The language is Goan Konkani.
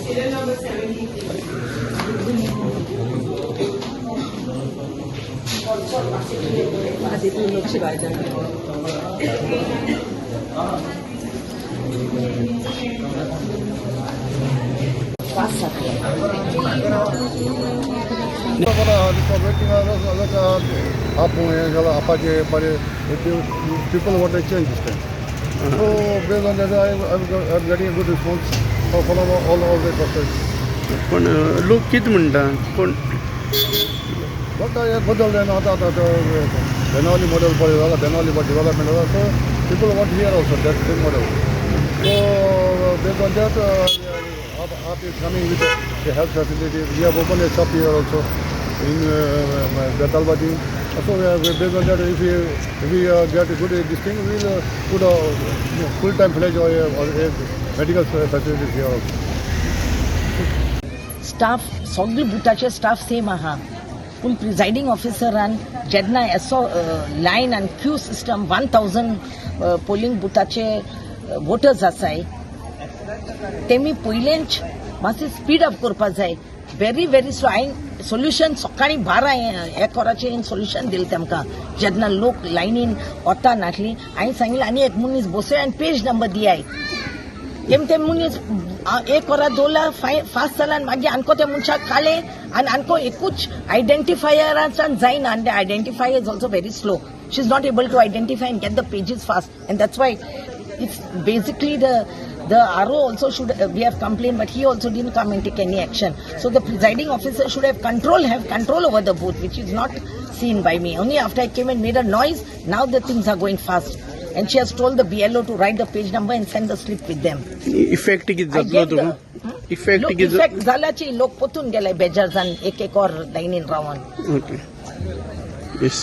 Serial number 73. आपाचे बरे people want a change this time. So based on that, I am getting a good response from all the doctors. पण लोक कितें म्हणटा कोण? बट हे बदल जायना आतां आतां बेनावली मॉडेल पळय जाला, बेनावली डेव्हलपमेंट जाला, so people want here also that same model. So based on that, AAP is coming with the health facility. We have open a shop here also in Betalbatim. So we are based on that, if we get a good this thing, we will put a full time fledged or a medical facilities here also. Staff सगळे बुथाचे स्टाफ सेम आहा, पूण प्रिजायडींग ऑफिसरान जेन्ना असो लायन आनी क्यू सिस्टम, 1000 पोलिंग बुथाचे वोटर्स आसाय, तेमी पयलेंच मातशें स्पीड अप करपा जाय. Very very slow. हांवें सोल्युशन सकाळीं 12 एक वराचेर सोल्युशन दिलें तेमकां. जेन्ना लोक लायनीन वता नासली, हांवें सांगलें आनी एक मनीस बसय आनी पेज नंबर दियाय. तेम ते मनीस एक वरां दवरला, फास्ट जाला आनी मागीर आमकां त्या मनशाक काडले आनी आमकां एकूच आयडेंटिफायराच्यान जायना आनी identifier is also very slow. She is not able to identify and get the pages fast, and that's why it's basically the RO also should we have complained, but he also didn't come and take any action. So the presiding officer should have control over the booth, which is not seen by me. Only after I came and made a noise, now the things are going fast. And she has told the BLO to write the page number and send the slip with them. Effect कितें I जातलो gave तुका? इफेक्ट लोक कितें? इफेक्ट जाल्याची, लोक पोतून गेले बेजार जावन एक एक वर लायनीन रावन. Okay, yes.